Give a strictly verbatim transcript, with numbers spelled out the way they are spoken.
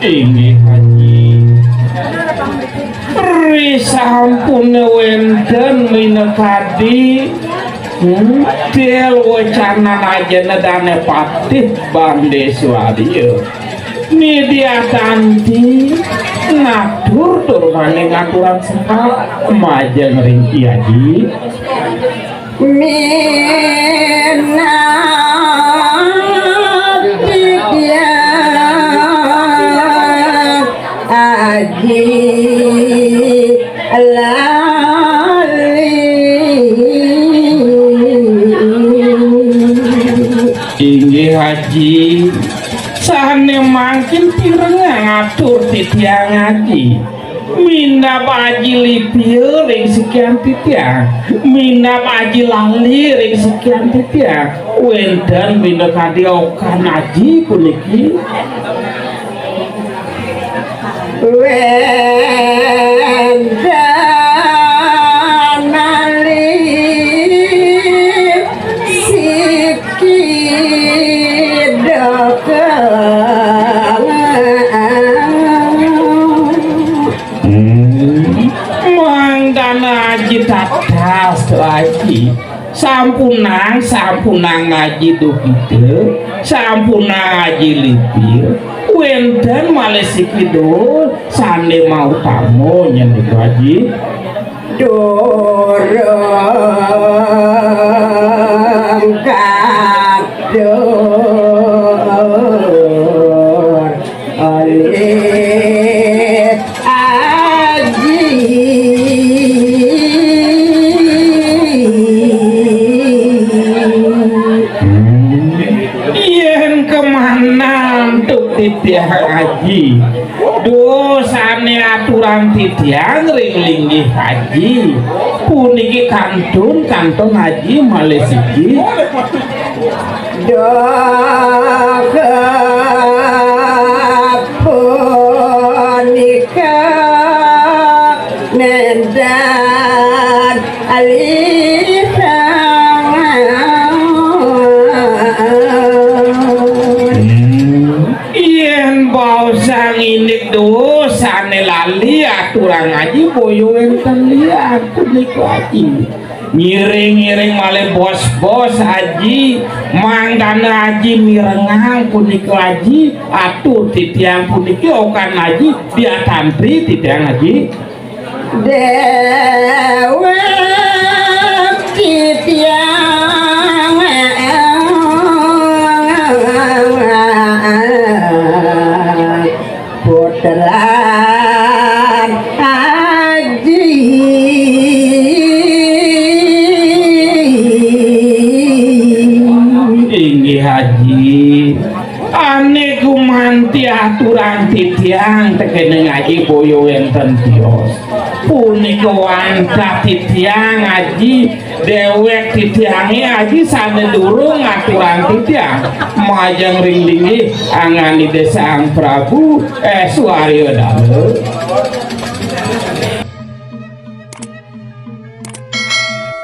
Inggih, Aji. Risampune wenten minakadi, hmm, til wecanan ajana Dane Patih Bande Swadia. Nidya Tanti ngatur tur mane ngaturan sembah majeng ring Aji. Minabdi dia Aji Lali. Inggih, Aji, sane mangkin pirengang atur titiang, Aji. Minab Aji Lipia ring sikian titiang, minab Aji Lali ring sikian titiang. Wenten minakadi okan Aji puniki. Wenten malih siki dokel. Hmm. Mangdana Aji tatas, Aji. Sampunang, sampunang Aji Dukita, sampunang Aji Lipir, wenten malih siki doel sane mautama nyen nika, Aji. Durung kadur olih Aji. Yen kemana antuk titiang, Aji? Dosane aturang titiang ring linggih Aji. Puniki kantun, kantun Aji malih siki. Duh, punika nenten alihang. Hmm. Yen baosang indik dosane lali aturang Aji, boya wenten lian punika, Aji. Ngiring-ngiring malih bos-bos, Aji, mangdana Aji mirengang punika, Aji, atur titiang puniki okan Aji, diatantri titiang, Aji. Dewek titiang putran Aji. Inggih, Aji. Ane gumanti aturang titiang tekening Aji, boya wenten tios. Punika wantah titiang, Aji. Dewek titiange, Aji, sane durung ngaturang titiang majeng ring linggih anggan Ida Sang Prabu Aiswarya Dara.